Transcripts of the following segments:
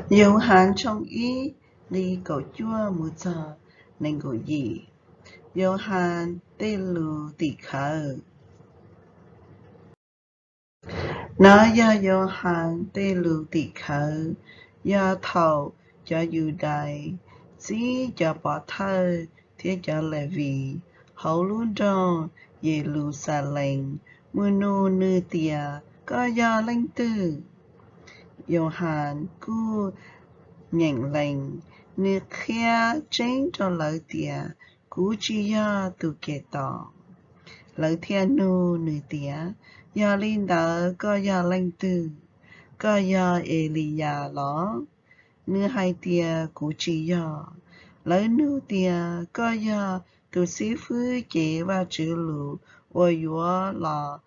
Yauhas tshooj ib, nqi kaum cuaj mus txog nees nkaum yim. Yauhas tej lus tim khawv. Nov yog Yauhas tej lus tim khawv, yog thaum cov Yudais txib cov pov thawj thiab cov Levis hauv lub nroog Yeluxalees mus nug nws tias, Koj yog leej twg? Yauhas kuj nyeem lees, nws qhia tseeb rau lawv tias, Kuv tsis yog tus Ketos. Lawv thiaj nug nws tias, Yog li ntawd koj yog leej twg? Koj yog Eliyas los? Nws hais tias, Kuv tsis yog. Lawv nug tias, Koj yog tus xib fwb cev Vajtswv lus uas yuav los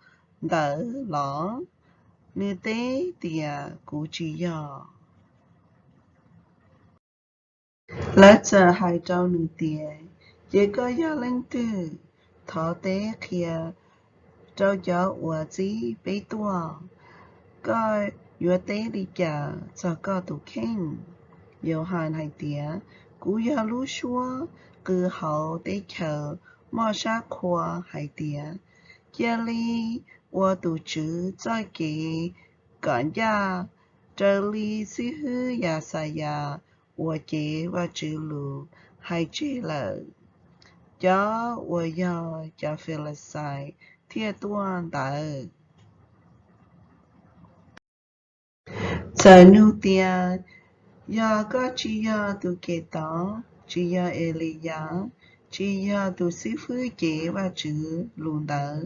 ntawd los? Nws teb tias, Kuv tsis yog. Lawv txawm hais rau nws tias, Ces koj yog leej twg? Thov teb qhia rau cov uas txib peb tuaj. Koj yuav teb li cas txog koj tus kheej? Yauhas hais tias, Kuv yog lub suab qw hauv teb chaws moj sab qhua hais tias, Cia li ua tus Tswv txoj kev kom ncaj, raws li xib hwb Yaxayas uas cev Vajtswv lus hais tseg lawm. Cov uas yog cov Filixais thiaj tuaj ntawd. Txawm nug tias, Yog koj tsis yog tus Ketos, tsis yog Eliyas, tsis yog tus xib fwb cev Vajtswv lus ntawd,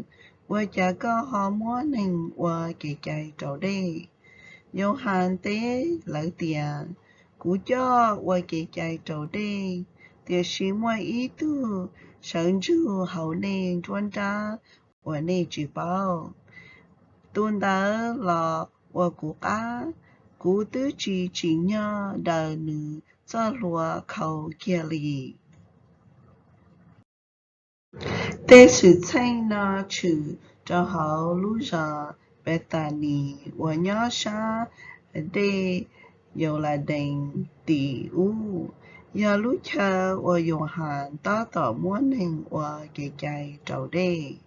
ua cas koj ho muab neeg ua kev cai raus dej? Yauhas teb lawv tias, Kuv coj ua kev cai raus dej, tiam sis muaj ib tug sawv ntsug hauv nej nruab nrab uas nej tsis paub. Tus ntawd los ua kuv qab, kuv twb tsis tsim nyog daws nws txoj hlua khau kiag li. Tej xwm txheej no tshwm rau hauv lub zos Petanis uas nyob sab dej Yauladees tim ub, yog lub chaw uas Yauhas tab tom muab neeg ua kev cai raus dej.